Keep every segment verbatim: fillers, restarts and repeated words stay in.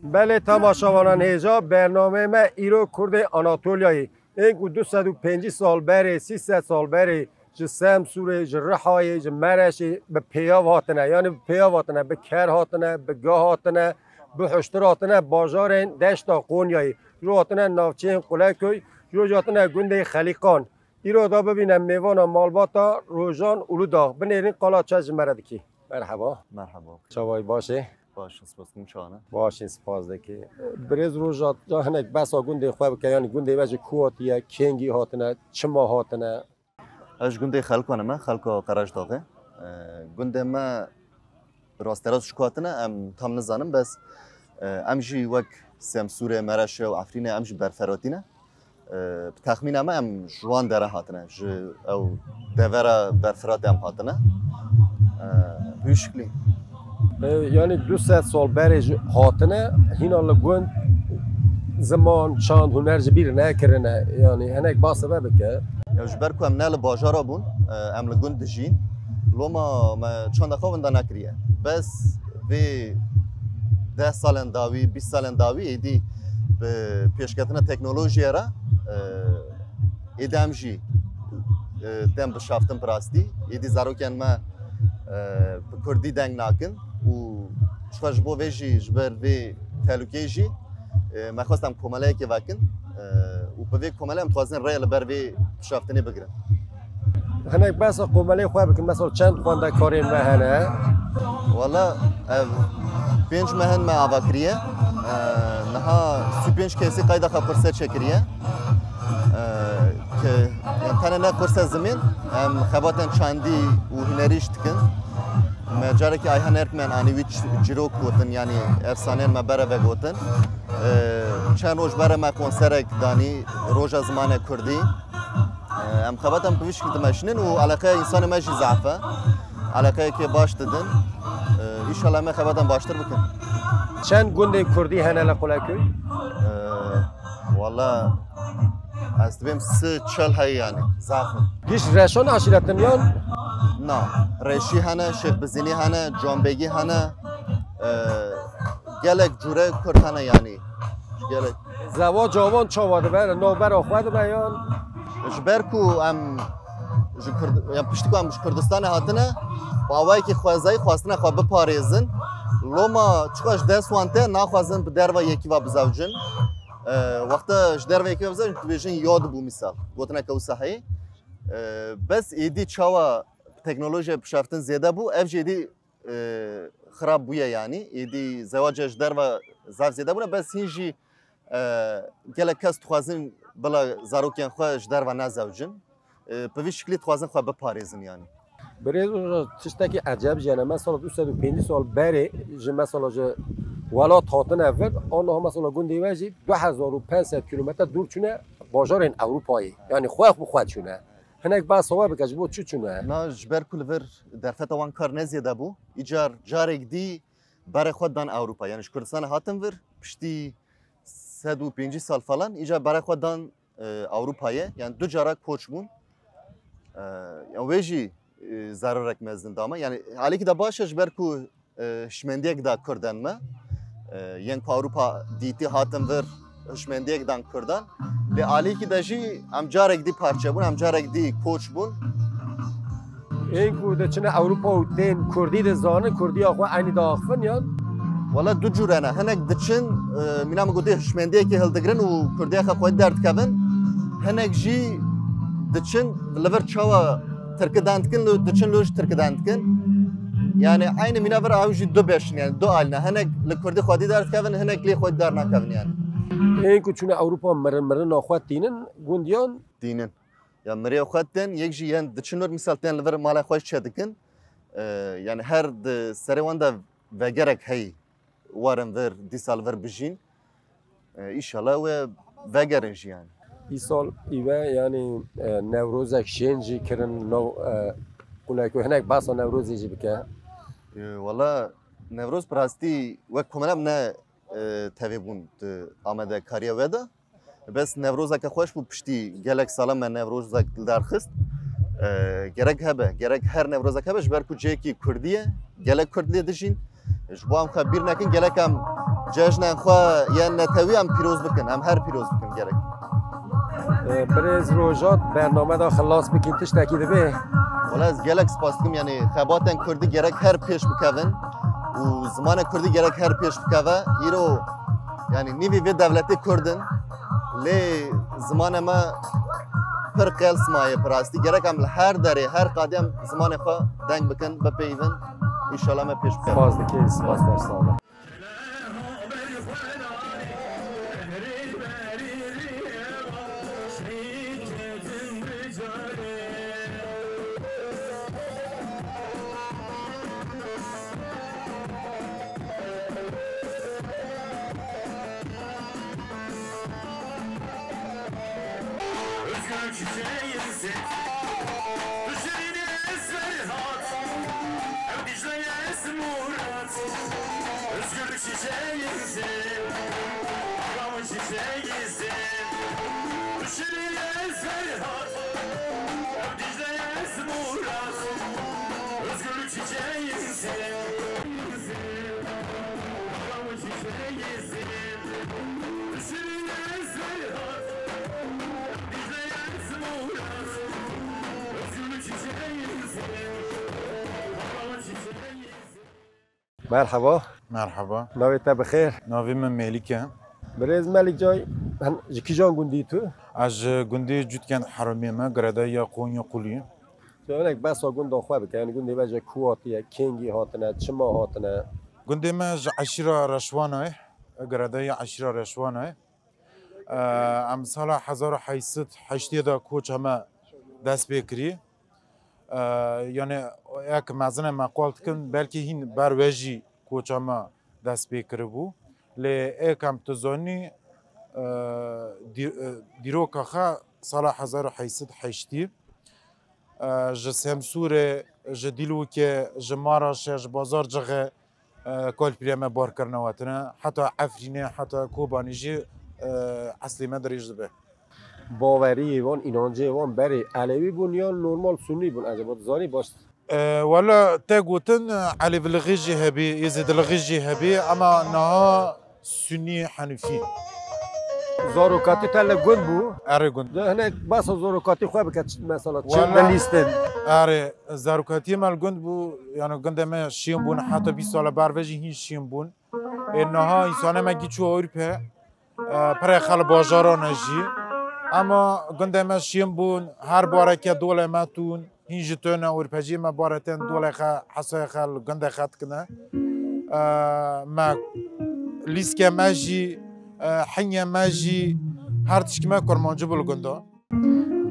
Belê temaşevanan hêja, bernameyê me îro Kurdê Anatolyayê. Ên ku du sed û pêncî sal berê, sî sed sal berê ji Semsûrê, ji Rihayê, ji Mereşê bi pêyav hatine. Yanî bi pêyav hatine, bi ker hatine, bi ga hatine, bi huştir hatine bajarên deşta Qonyayê. Ji hatine navçeyên Qulekoy, ji hatine gundê Xelîqan. Îro da bibîne mêvana malbata Rojan Uludağ. Binêrîn qala çi ji me re dikî. Merheba. Merheba. Çawayî, baş ê? Baş in, spas, hûn çawa ne? Baş in, spas dikî. Birêz Rojan, ca hinek behsa gundê xwe bike, yanî gundê we ji ku hatiye, kêngî hatine, çima hatine? Ez ji gundê Xelkan im, Xelka Qerejdaxê. E, gundê me rasterast ji ku hatine, em tam nizanim, bes, e, em jî wek Semsûrê, Mereşê û Efrînê, em jî berferatî ne. E, bi texmîna me em ji wan dere hatine, ji ew devera berfiratê em hatine. E, bi wî şiklî. E, yanî du sed sal berê ji hatine, hîna li gund ziman, çand, huner ji bîr nekirine. Yanî hinek basa ve bike. Ya ji ber ku em ne li bajara bûn, e, em li gund dijîn. Loma me çanda xwe winda nekiriye. Bes vê deh salên dawî, bîst salên dawî êdî bi pêşketina teknolojiyê re, e, êdî em jî, e, tên bişaftin bi rastî. Êdî zarokên me, e, bi kurdî deng nakin û çiqa ji bo vê jî ji ber vê tehlûkeyê jî, e, me xwest em komeleyekê vekin, e, û bi vê komelê em dixwazin rê li ber vê bişaftinê bigirin. Hinek behsa komelê xwe bikin, mesela çend xwendekarên me hene? Wala, ev pênc meh in me ava kiriye. E, niha sî û pênc kesî qeyda xwe pirse çêkiriye. E, ke, yani, tenê ne qurse zimên, em xebatên çandî û hunerî jî dikin. Me carekî Ayhan Erkmen anî wî ç-, çîrok gotin, yanî efsaneyên me bere vegotin. E, çend roj bere me konserek danî, Roja Zimanê Kurdî. E, em xebata em bi vî şikil dimeşînin û eleqeya însanê me jî zaf e. Eleqeyekê baş didin. E, înşallah em ê xebatan baştir bikin. Çend gundên kurdî hene li Qulekoy? E, wala ez dibêm sî çel heye yanî. Zaf in. Giş Reşan aşîret in yan? Na. Reşî hene, Şêx Bizînî hene, Canbegî hene. E, gelek cûre kurd hene yanî. Gelek. Zewaca wan çawa dibe? Navbera xwe dibe yan? Ji ber ku em ji Kurd-, yan piştî ku em ji Kurdistanê hatine, bi awayekî xwezayî xwestine xwe biparêzin. Loma çiqa ji dest wan te naxwazin bi derva yekî ve bizewcin. E, wexta ji derva yekî ve bizewcin, dibêjin yad bû misal. Gotineke wisa heye. E, bes êdî çawa teknolojiya pişaftin zêde bû, ev jî êdî e, xirab bûye yanî. Êdî zewaca ji derve zaf zêde bûne, bes hîn jî, e, gelek kes dixwazin bila zarokên xwe ji derve nezewicin. E, bi vî şiklî dixwazin xwe biparêzin yanî. Birêz Ocalan, tiştekî eceb jî hene. Mesela du sed û pêncî sal berê ji mesela ji welat hatine vir, aniha mesela gundê we jî du hezar û pênc sed kîlometre dûr çûne bajarên Ewropayê. Yanî xwe bi xwe çûne. Hinek behsa we bike, ji bo çi çûne? Na, ji ber ku li vir derfeta wan kar ne zêde bû. Îcar carek dî berê xwe dan Ewropa. Yani ji Kurdistanê hatin vir, piştî sed û pêncî sal falan, îcar berê xwe dan, e, Ewropayê. Yani du cara koç bûn. E, ya wê jî, e, zerarek mezin dame. Yani alîkî de baş e, ji ber ku e, hişmendiyek da Kurdan me. E, yên ku Ewropa dîtî hatin vir hişmendiyek dan Kurdan. Lê alîkî de jî em carek dî parçe bûn, em carek dî koç bûn. Ên ku diçine Ewropa û tên Kurdî dizanin, Kurdiya xwe eynî diaxivin yan? Wala du cûre ne. Hinek diçin, e, mîna min gotî hişmendiyekê hildigirin û Kurdiya xwe xwedî derdikevin. Hinek jî diçin li vir çawa Tirki dan dikin, lo, diçin lo ji Tirki dan dikin. Yani eynî mîna vir ew jî du beş in, yani du alî ne. Hinek li Kurdî xwedî derdikevin, hinek lê xwedî dernakevin yani. Ên ku çûne Ewropa mirin mirin xwe tînin, gundiyan? Tînin. Ya mirê xwe tên, yek jî yên diçin lo misal tên li vir mala xwe çêdikin. Ee, yani her di serê wan de vegerek heyî. Werin vir, dîsa li vir bijîn. E, îşallah wê vegerin jî yani. Îsal î we yani, e, Newrozek şên jî kirin, no, e, Qulekoy hinek behsa Newrozê jî bike. E, wala Newroz bi rastî wek komela em ne, e, tevê bûn di amadekariya we de. Bes Newrozeke xweş bû, piştî gelek salan me Newrozek li dar xist. E, gerek hebe, gerek her Newrozek hebe, ji ber ku cihekî Kurdî ye, gelek Kurd lê dijîn. Ji bo em xwe bîr nekin, gelek em Cejnên xwe yên netewî em pîroz bikin, em her pîroz bikin gerek. Birêz Rojat, bername de xilas bikî tiştekî dibe. Wala ez gelek spas dikim, yanî xebatên kurdî gerek her pêş bikevin û zimanê kurdî gerek her pêş bikeve. Îro, yanî nîvî vê dewletê kurd in, lê zimanê me pir qels maye, bi rastî. Gerek em li her derê, her qadê em zimanê xwe deng bikin, bipeyivin. Înşallah me pêş bikevin. Spas dikê, spas, spas, sağ olun. Özgürlük çiçeğimsin, Hüseyin'e Serhat, Ev Dicle'ye Murat, Özgürlük çiçeğimsin, Bağlamın çiçeğisin, Hüseyin'e Serhat, Ev Dicle'ye Murat, Özgürlük çiçeğimsin, Bağlamın çiçeğisin. Merhaba. Merhaba. Navê te bi xêr? Navê min Mêlik e. Birêz Melik Cay, hen ji kîjan gundî tu? Ez ji gundê Cûtkend Heromê me, girêdayî ya Konya Qulî. Tu hinek behsa gunda xwe bike, yanî gundê we ji ku hatiye, kêngî hatine, çima hatine? Gundê me ji eşîra Reşwana ye, girêdayî eşîra Reşwana ye. Em sala hezar û heşt sed heştê de koça me dest pê kirî. Yanî eke mezinê me qal dikin, belkî hîn ber we jî koça me dest pê kiribû. Lê eke em tu zanî, dî-, dîroka xwe sala hezar û heşt sed heştî, ji Semsûrê, ji Dîlokê, ji Maraşê, ji Bazarcixê, e, kalpîrê me bar kirine wetine, heta Efrînê, heta Kobanê jî, e, eslê me dirêj dibe. Baweriyê wan, înancê wan berê Elewî bûn yan normal Sunnî bûn? Acaba tu zanî baş? E, wela te gotin, e, Elewilixî jî hebî, Êzidilixî jî hebî, ema niha Sunnî Henîfî. Zarokatî te li gund bû? Erê, gund. De hinek behsa zarokatî xwe bike, ç-, mesela çi Wela, dilîstin? Erê, zarokatiyê me li gund bû, yani gundê me şîn bûn, heta bîst sala ber ve jî hîn şîn bûn. Ê niha însanê me gî çû Ewropa, e, pirê xel bajaran e jî. Ema gundê me şîn bûn, her bareke dolê me tûn, hîn ji tune Ewropeciyê me bare tên dolê xe, hesayê xe li gundê xe dikine. E, me lîskê me jî, e, hinyê me jî, her tişkî me kurmancî bû li gunda.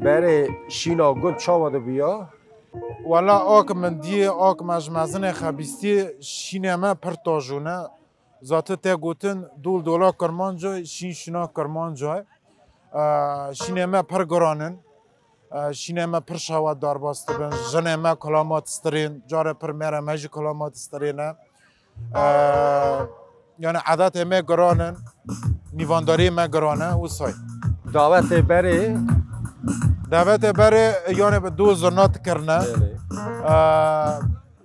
Berê şîna gund çawa dibiya? Wela ak min diyê, ak me ji mezinê xebîstiyê, şînê me pir tajûn e. Zati te gotin, dol dola Kirmanca, şîn şîna Kirmanca. E, şînê me pir giran in. E, şînê me pir şewa derbas dibin. Jinê me kulamat stirên, care pir mêrê me jî kulamat stirên e. E, yani edetê me giran in, nîvandariyê me giran e, wisa ye. Davetê berê? Davetê berê, yani bi du zirna dikirine. Belê. E,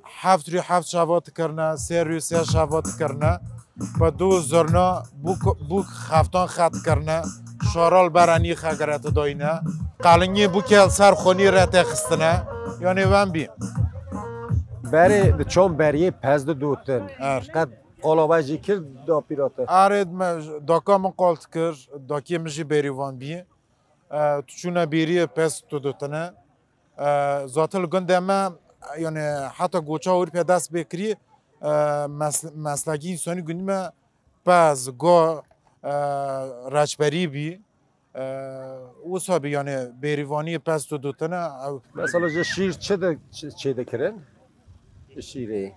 heft rû heft şeva dikirine, sê rû sê şeva dikirine. Bi du zirna bûk, bûk xeftan xet dikirine. Şaral berenî xegerete dayne. Qalingî bûkê li ser xonî re têxistine. Yani wen bî. Berê di çon beriyê pez didotin. Er. Qet qala we jî kir dapîra te? Erê, me, daka min qal dikir, dakiyê min jî bêrîvan bî. E, tu çûne bêriyê pez tu dotine. E, zaten li gundê me, yani heta goça Ewropa dest pê kirî, e, mes-, meslekî însanî gundî me pez, go, e, reçberî bî. E, wisa bî, yani bêrîvaniyê pez tu dotine, ew Mesela ji şîr çi de, çi, çê dikirin? Ji şîrê.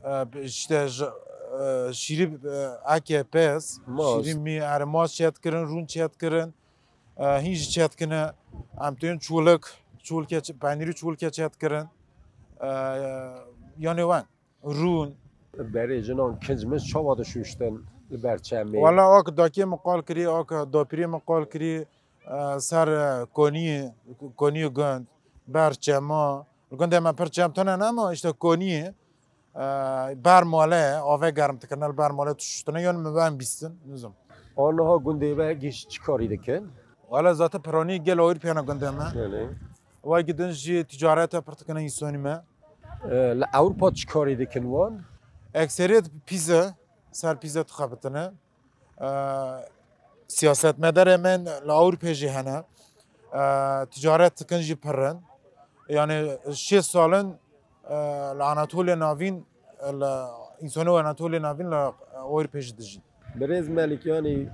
E, işte ji, e, şîrî, e, eke pez, Mast. Şîrî mî, erê mast çê dikirin, rûn çê dikirin. E, hîn jî çê dikine, em tên çûlik, çûlikê çê, penîrî çûlikê çê dikirin. E, yani wen, rûn. Berê jinan kinc min çawa dişuştin li ber çemê? Wala ak dakê min qal kirî, ak dapîrê min qal kirî, e, ser, e, koniyê, koniyê gund, ber çema. Li gundê me pir çem tune ne, ama işte koniyê. Ee, ber male, ave germ dikirine, li ber male tiştine, yani mi ben bîstin, nizam. Aniha gundê me giş çi karî dikin? Wala zaten piranî gel Ewropîyana gundê me. Belê. Wa gidin jî ticarete pir dikine însonî me. Ee, li Ewropa çi karî dikin wan? Ekseriyet pîze, ser pîze dixebitine. Ee, siyasetmedarê me li Ewropê jî hene. Ee, ticaret dikin jî pir in. Yani şêst sal in, ee, li Anatoliya Navîn, li însanê Anatoliya Navîn li Ewropê jî dijîn. Birêz Melik, yani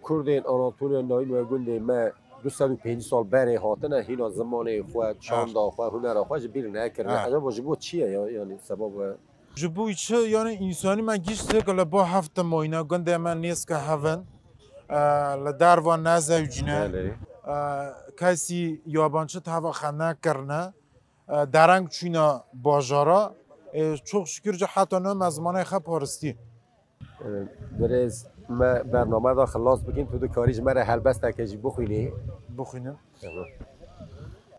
Kurdên Anatoliya Navîn we gundê me du sed û pêncî sal berê hatine, hîna zimanê xwe, çanda xwe, hunera xwe ji bîr nekirine. Ha. Acaba ji bo çi ye ya, yani sebab we? Ji bo çi, yani însanî me gişt zêk li ba heft moyne, gundê me nêzke hev in, e, li derva nezewcîne, Belê. E, kesî yabancî teva xwe nekirine, e, dereng çûna bajara, e, çok şükür jî heta niha me zimanê xwe paristî. E, birêz me bername da xilas bikin, tu dikarî ji me re helbesteke jî bixwînî. Bixwînin. Tamam.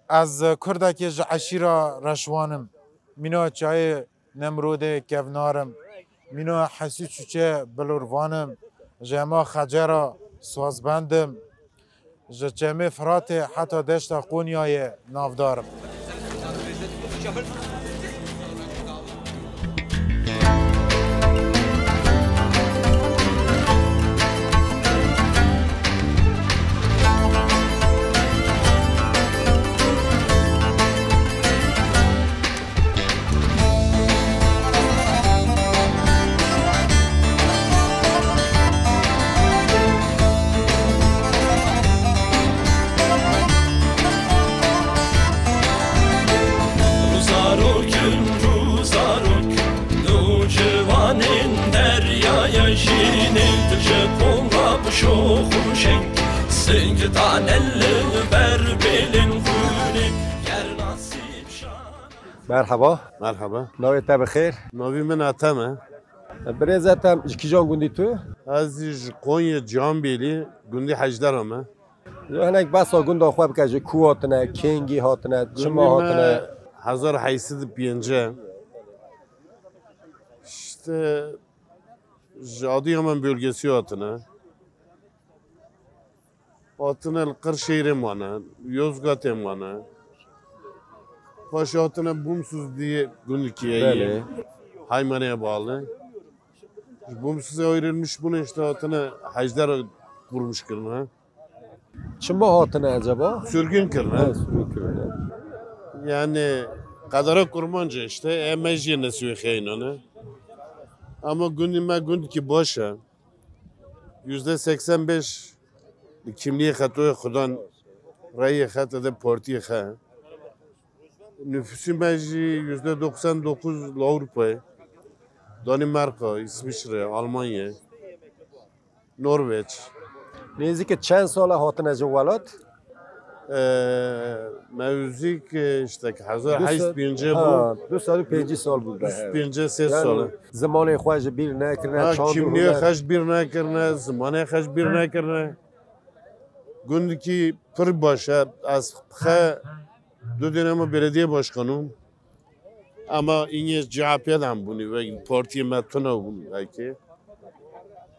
Ez kurdekê ji eşîra Reşwan im. Mîna çayê Nemrodê kevnar im. Mîna Hesî Çûçê Bilorvan im. Ji hema Xecera sazbend im. Ji Çemê Firatê heta Deşta Qonyayê navdar im. Rûzarok in, rûzarok, nûciwanên deryaya jînê, tu ji pola bişo xweşeng, sing dane li ber bêlên xwînê, ger nasîb şan. Merhaba. Merhaba. Navê te bi xêr? Navî min Ethem e. Birêz Ethem, ji kîjan gundî tu? Ez jî ji Konya Cihanbêlî, gundî Hecdera me. Ji hinek behsa gunda xwe bike, ji ku hatine, kêngî hatine, çima hatine? Gundî me hezar heyşt sed û pêncî. İşte ji Adıyaman bölgesi hatine. Hatine li Qirşehirê mane, Yozgatê mane. Paşê hatine Bumsuz diye gundikî ye. Belê. Haymaneye bağlı. Ji Bumsuzê ayrılmış bûne, işte hatine Hecdera kurmuş kirine. Çima hatine acaba? Sürgün kirine. Ha, sürgün kirine. Yani qedera Kurmanca işte, e, me jî nesîbê xeynan e. Ama gundî me gundikî baş e. Yüzde seksen beş li kimliğê xetoyê xudan reyê xete de partiyê xe. Nüfusî me jî yüzde doksan dokuz li Avrupayê. Danimarka, İsviçre, Almanya, Norveç. Nêzîkî çend sal e hatine ji welat? Ee, mewzîk, e, işte, hezar heyşt sed pêncî bû. Ha, du sed û pêncî sal bû. Du sed û pêncî sê sal. Zimanê xwe ji bîr nekirine, ha, çand û kimliğê huner. Xwe ji bîr nekirine, zimanê xwe ji bîr nekirine. Gundikî pir baş e. Ez xwe du dönema belediye başkanım. Ama îngê C H P de em bûnî, wek partiyê me tune bûn belkî.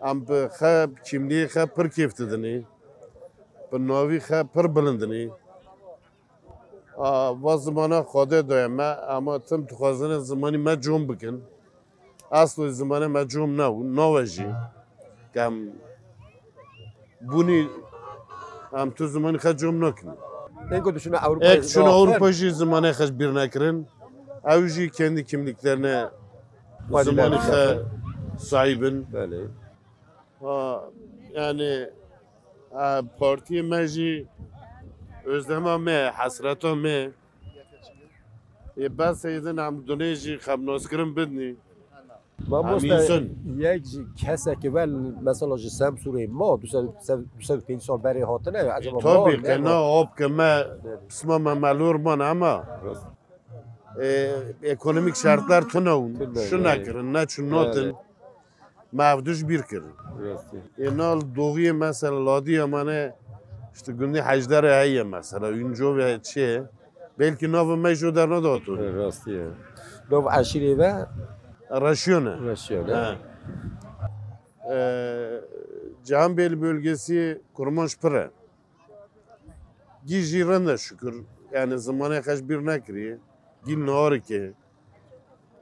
Em bi xe kimliyê xe pir kêf didinî. Bi navî xe pir bilindinî. A, va zimana Xwedê daye me, ama tim dixwazine zimanî me com bikin. Eslo zimanê me com nebû, nawe jî. Em bûnî, em tu zimanî xwe com nakin. Êk çûne Ewropa jî zimanê xwe ji bîr nekirin. Ew jî kendi kimliklerine zimanî xwe sahîb in. Belê. Ha, yani, e, partiyê me jî özlema me, hesreta me. Ê bes êdin em dunê jî xemnaskirin bidnî. Mamoste, yek jî kesekî vel, mesela ji Semsûrê ma, du sed, du sed û pêncî sal berê hatine, acaba ma ne ma? Tabii ke na, ap ke me, pisma me melûr man ama, e, ekonomîk şertler tune bûn. Tune, şi nekirin, neçûn notin. Me ev duş bîr kirin. Rastî. Ê na li Doğiyê mesela Ladiya mane, işte gundî Hecdere heye mesela, Üncovê çi ye. Belkî nava me jî derna dato. Rastî ye. Nov eşîrê ve Reşiyon e. Reşiyon e. Ha. Ee, Cihanbeyli bölgesi kurmanc pir e. Gî jî rind e şükür. Yani zimanê xeş bir nekiriye. Gî narik e.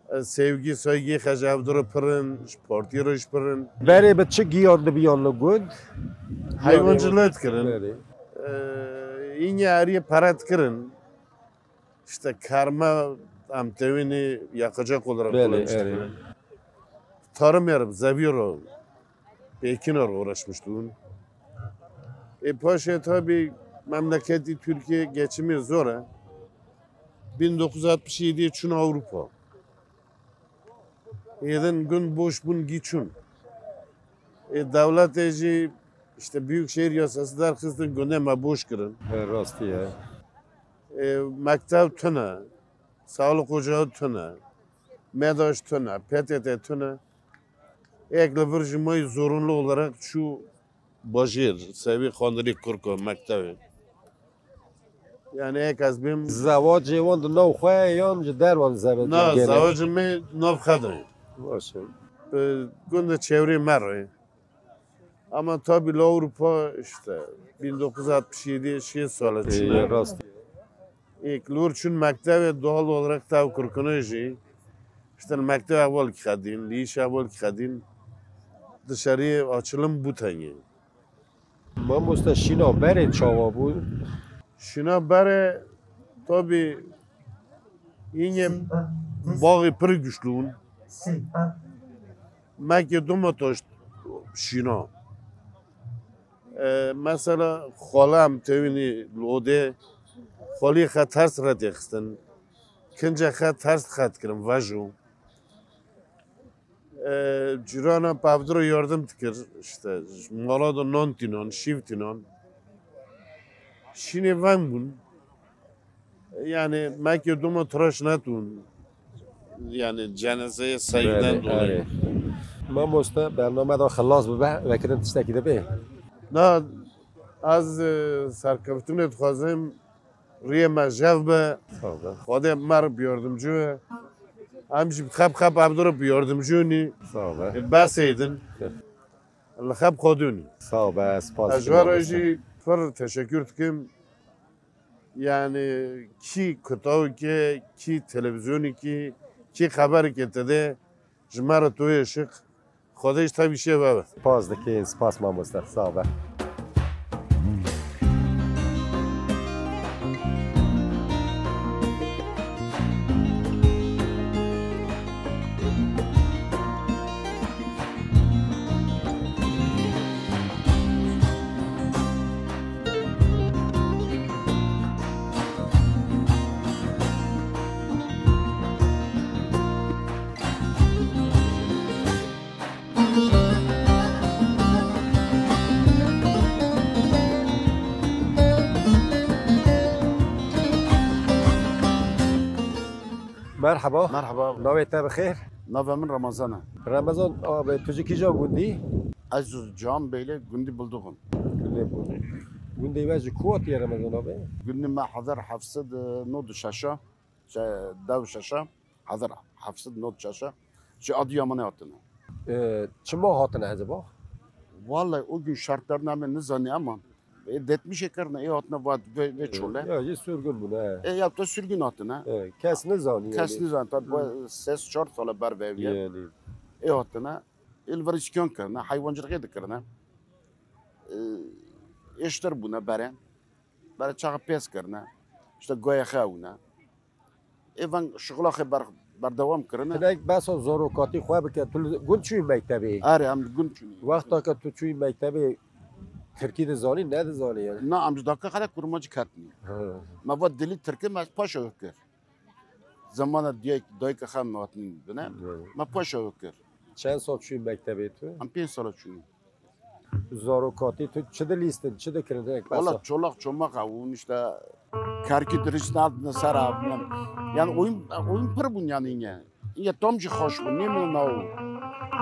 Ee, sevgi, saygı xeş evdiro pirin, ji partî re ji pirin. Berê bi çi giyan dibiyan li gund? Hayvancılık kirin. Berê. Ee, yine eriye peret kirin. İşte karma em tevini yakacak olarak Belli, kullanmıştık. evet. Tarım yarıp, zeviyoro, pekinor uğraşmıştım. E, paşa tabi memleketi Türkiye geçimi zor e. bin dokuz yüz altmış yedi çün Avrupa. Êdin gund boş bûn gî çûn. E, dewletê jî işte büyükşehir yasası derxistin gundê me boş kirin. He, rastî ye. E, mektev tune, sağlık ocağı tune, MEDAŞ tune, PTT tune. Ek li vir ji mayî zorunlu olarak şu bajêr, sevî xwendinê kurko mektevê. Yani ek ez bêm. Zewacê wan di nav xwe yan ji derwan zewacê Na, gelê? Zewacê me nav xwe de. Baş e. Bi gundê çevrê me re. Ama tabi li Avrupa işte bin dokuz yüz altmış yedi şê sale Ee, çûne. Rast. Ek lor çün mektevê doğal olarak tav kurkune jî. İşte mektevê evvel ki xedîn, li iş evvel ki xedîn. Dışarıya açılım bu tenge. Mamoste şîna berê çawa bû? Şîna berê tabi yine bağı pir güçlü bûn. Mekê duma taşt şîna. E, mesela xalem tevini lode xalî xe ters re têxistin. Kince xe ters xet kirin vejo. E, cirana pevdiro yardım dikir. İşte mala da nan tînan, şîv tînan. Şînê veng bûn. Yani mekê duma tıraş netûn. Yani cenazeye saygıdan Belê, dolayı. erê. Mamoste bername da xilas bibe, vekirin tiştekî de bê. Na, ez e, serkeftinê dixwazim, riyê me jev be, Sağ ol. Xwedê me re bi yardımcı be. Em jî bi xep xep evdiro bi yardımcı nî. Sağ ol. Beseydin. Li xep xwedûnî. Sağ ol, be, spas. Ez ji we re jî pir teşekkür dikim. Yani kî kutawike, kî televizyoniki, kî xeberike te de ji me re tu yê şik. Xwedê ji te bîşê veve. Spas dikin, spas mamoste. Sağ ol. Merhaba. Merhaba. Navê te bi xêr? Navê min Ramazan e. Ramazan abi, tu ji kîjan gundî? Ez ji Cihanbeyli gundî Bilduxin. Gundê Bû. Gundê we ji ku hatiye Ramazan abi? Gundî me hezar heft sed nod û şeş e. Şey, dew şeş e. Hezar heft sed nod şeş e. Ji Adıyamanê hatine. Ee, çima hatine hezeba? Vallahi o gün şartlarını em nizanî ama e, detmişê kirine, ê hatine va vê, vê çole. Ya, jî sürgün bûne. E, ya to sürgün hatine. Ee, kes nizanî. Kes nizan, tabi bu ses çar sale ber ve eviye. Yani. Ê hatine, ê li vir îskan kirine, heywancilixê dikirine. Ê, êştir bûne bere. Bere çaxê pês kirine. İşte goya xewine. Ê veng şixula xê ber, berdewam kirine. Hinek besa zorokatî xwe bike, tu li gund çûyî mektebê. Erê, em li gund çûnî. Wexta ke tu çûyî mektebê, tirkî dizanî, nedizanî yani? Na, em ji daka xele kurmancî ketnî. Ha. Me va dilî tirkî me paşa wê kir. Zamana diyek, dayka xwe me hatin bine. Evet. Me paşa wê kir. Çend sal çûyî mektebê tu? Em pênc sala çûnî. Zarokatî tu çi dilîstin, çi dikirin hinek besa? Wala çolak çomak hûn işte kerkî dirist nadine ser abinem. Yani oyun, oyun pir bûn yani yine. Yine tam jî xweş bûn, nêmine naw.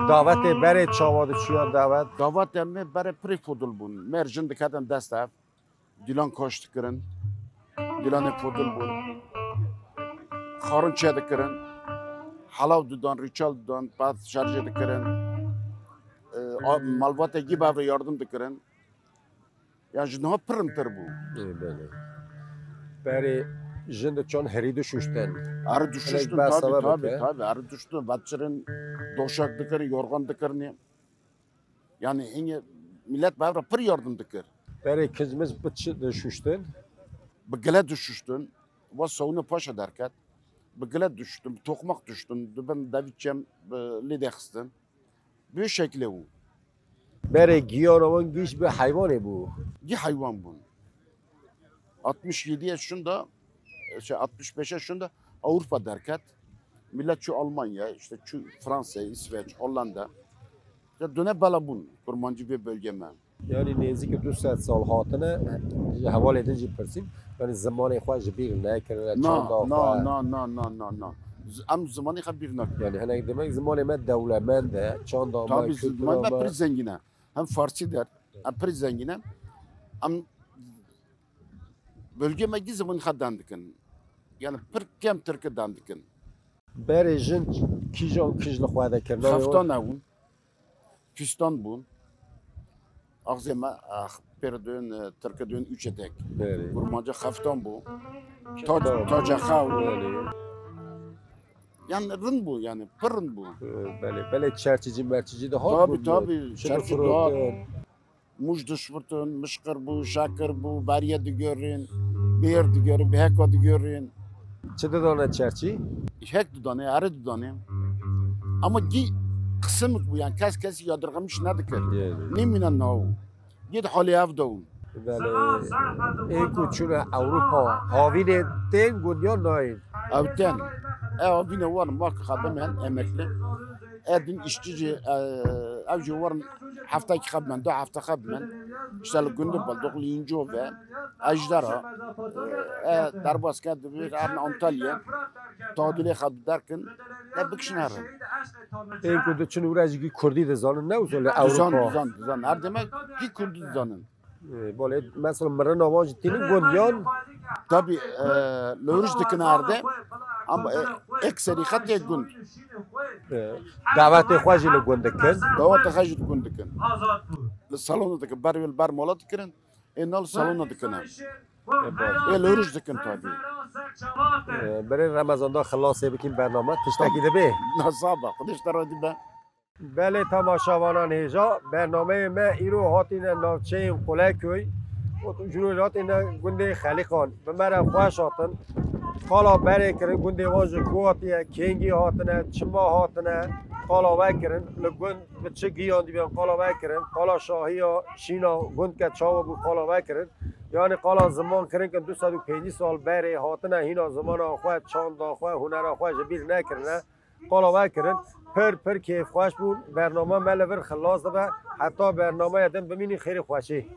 Davetê berê çawa diçûya davet? Davet em ê berê pirê fodil bûn. Mêr jin diketin dest ev. Dîlan kaş dikirin. Dîlanê fodil bûn. Xarin çê dikirin. Helaw didan, rîçel didan, pad şerjê dikirin. E, a, malbatê gî bevre yardim dikirin. Ya ji niha pirintir bû. Ê, belê. Berê jin di çan herî dişuştin. Erê dişuştin, tabi, tabi, tabi. Erê dişuştin, veçirin, doşak dikirin, yorgan dikirin. Yani hinge millet bevre pir yardim dikir. Berê kizmiz bi çi dişuştin? Bi gile dişuştin. Wa sewne paşa derket. Bi gile dişuştin, bi toqmaq dişuştin. Di bin devî çem, e, lê dexistin. Bi şekilê bû. Berê giyana wan gîş bi heywanê bû. Gî heywan bûn. Altmış yediye şunda, şey, altmış beşe şunda Avrupa derket. Millet çû Almanya, işte çû Fransa, İsveç, Hollanda. Ya döne bela bûn, kurmancî vê bölge me. Yanî nêzîkî du sed sal hatine, ji hevalê din jî pirsîm. Yanî zimanê xwe ji bîr nekirine, çanda xwe. Na, na, na, na, na, na, na. Z-, em zimanê xwe bîr nakin. Yanî hinek demek zimanê me dewlemend e, çanda me, Tabii, kültüra ziman me me. Pir zengîn e. Hem farsî der, em pir zengîn e. Em bölge me gî zimanê xwe dan dikin. Yani pir kem tirki dan dikin. Berê jin kîjan kîj li xwe de kir? Navê wan? Xeftan hebûn. Fîstan bûn. Axzê me, ax, pêr dön, e, tirki dön üç etek. Belê. Kurmanca xeftan bû. Tac, Tac. Taca xew. Belê. Yani rind bû, yani pir rind bû. E, belê, belê çerçicî merçicî de hat. Tabi, bû, tabi, çi çerçî difrotin? Hat. Mûş dişfirtin, mişqir bû, şekir bû, beriye digerin, bêr digerin, biheka digerin. Çi didane çerçî? Hek didane, erê didane. Ama gî qisimik bû, yani kes kesî yadırgamiş nedikir. Yê. Nêmîne nav. Gî di halê ev de bûn. Belê. Ê ku çûne Ewropa, havînê tên gundiyan nayên. Ew tên. E havîne wan ma ki xebim en emekli. E din işçi jî, e, ev jî werin heftekî xwe bimen, du hefte xwe bimen. İşte li gundê Baldoq, li Yîncov e, Ejdera, e, derbas ke dibir erin Antalya, tadilê xwe derkin, e, bikişin herin. Ên ku diçin wira jî kurdî dizanin, ne wisa li Dizan, Ewropa? Dizan, dizan. Her demek kî kurdî dizanin. E, bolê, mesela mirina wan jî tînin gund yan? Tabi, e, li wir jî dikin erdê. Ama, e, ekserî xetê gund. E, davetê xwe jî li gund dikin. Davetê xwe jî li gund dikin. Li salona dikin. Ber, ber mala dikirin. Ê nal salona dikin. E, baş. Ê li wir jî dikin tabi. E, berê Remezan da xilasê bikin bername. Tiştekî dibe. Nasaba. Xwedê ji te razî be. Belê temaşevanan hêja, bernameyê me îro hatîne navçeyên Quleköy û ji rû hatîne gundê Xelîqan. Bi me re xweş hatin. Qala berê kirin, gundê wan ji ku hatiye, kêngî hatine, çima hatine, qala we kirin. Li gund bi çi giyan dibên qala we kirin. Qala şahiya şîna gund ke çawa bû qala we kirin. Yanî qala ziman kirin kin du sed û pêncî sal berê hatine hîna zimana xwe, çanda xwe, hunera xwe ji bîr nekirine. Qala we kirin. Pir, pir kêfxweş bûn. Bername me li vir xilas dibe. Heta bernameya din bimînî xêrê xweşî.